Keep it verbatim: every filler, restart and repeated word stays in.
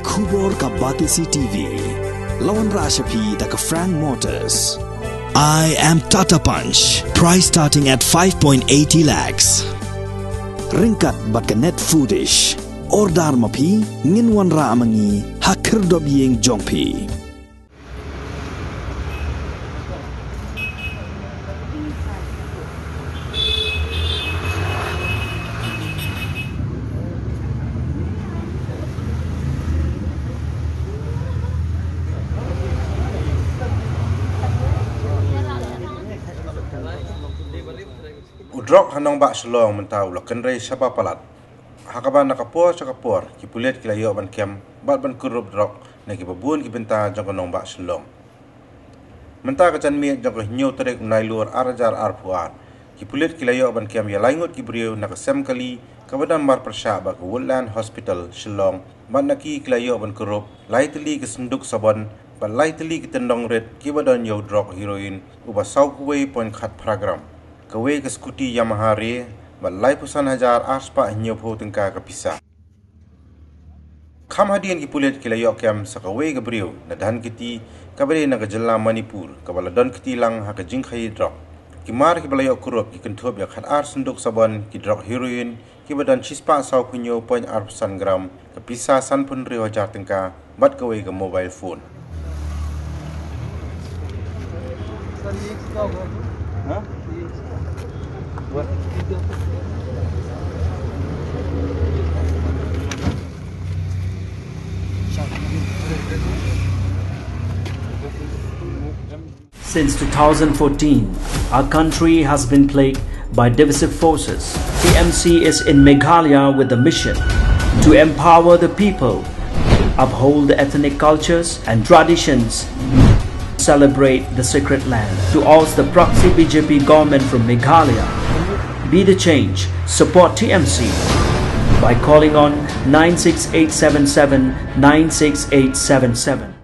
Khubor ka Batesi T V. La wanrah sha phi da ka Frank Motors. I am Tata Punch. Price starting at five point eighty lakhs. Ryngkat bad ka Net Foodish. Order ma phi, ngin wanrah ma ngi ha khyrdop ïing jong phi. U drok ha nongbah Shillong mynta u la kynrei shaba palat. Ha kaba na ka por sha ka por, ki pulit ki la ïoh ban kem bad ban kurup drok na kiba bun ki bynta jong ka nongbah Shillong. Mynta ka janmiet jong ka hynñiew tarik u Nailur ar hajar arphew ar, ki pulit ki la ïoh ban kem ïa lai ngut ki briew na ka sem kali kaba don marpyrshah bad ka Woodland Hospital Shillong, bad na ki ki la ïoh ban kurup lai tylli ki synduk sabon bad lai tylli ki tyndong rit kiba don ïa u drok heroin uba saw kawei point khat phra gram, kawei ka scooty Yamaha Ray bad laiphew san hajar ar spah hynñiewphew tyngka ka pisa. Kham hadien ki pulit ki la ïoh kem sa kawei ka briew na Dhankheti kaba dei na ka jylla Manipur kaba la don kti lang ha ka jingkhaïi drok. Ki mar kiba la ïoh kurup ki kynthup ïa khat ar synduk sabon, ki drok heroin kiba don shispah sawphew hynñiew point arphew san gram, ka pisa sanphew hynriew hajar tyngka bad kawei ka mobile phone. Since two thousand fourteen, our country has been plagued by divisive forces. T M C is in Meghalaya with a mission to empower the people, uphold the ethnic cultures and traditions, celebrate the sacred land. To oust the proxy B J P government from Meghalaya, be the change, support T M C by calling on nine six eight seven seven nine six eight seven seven.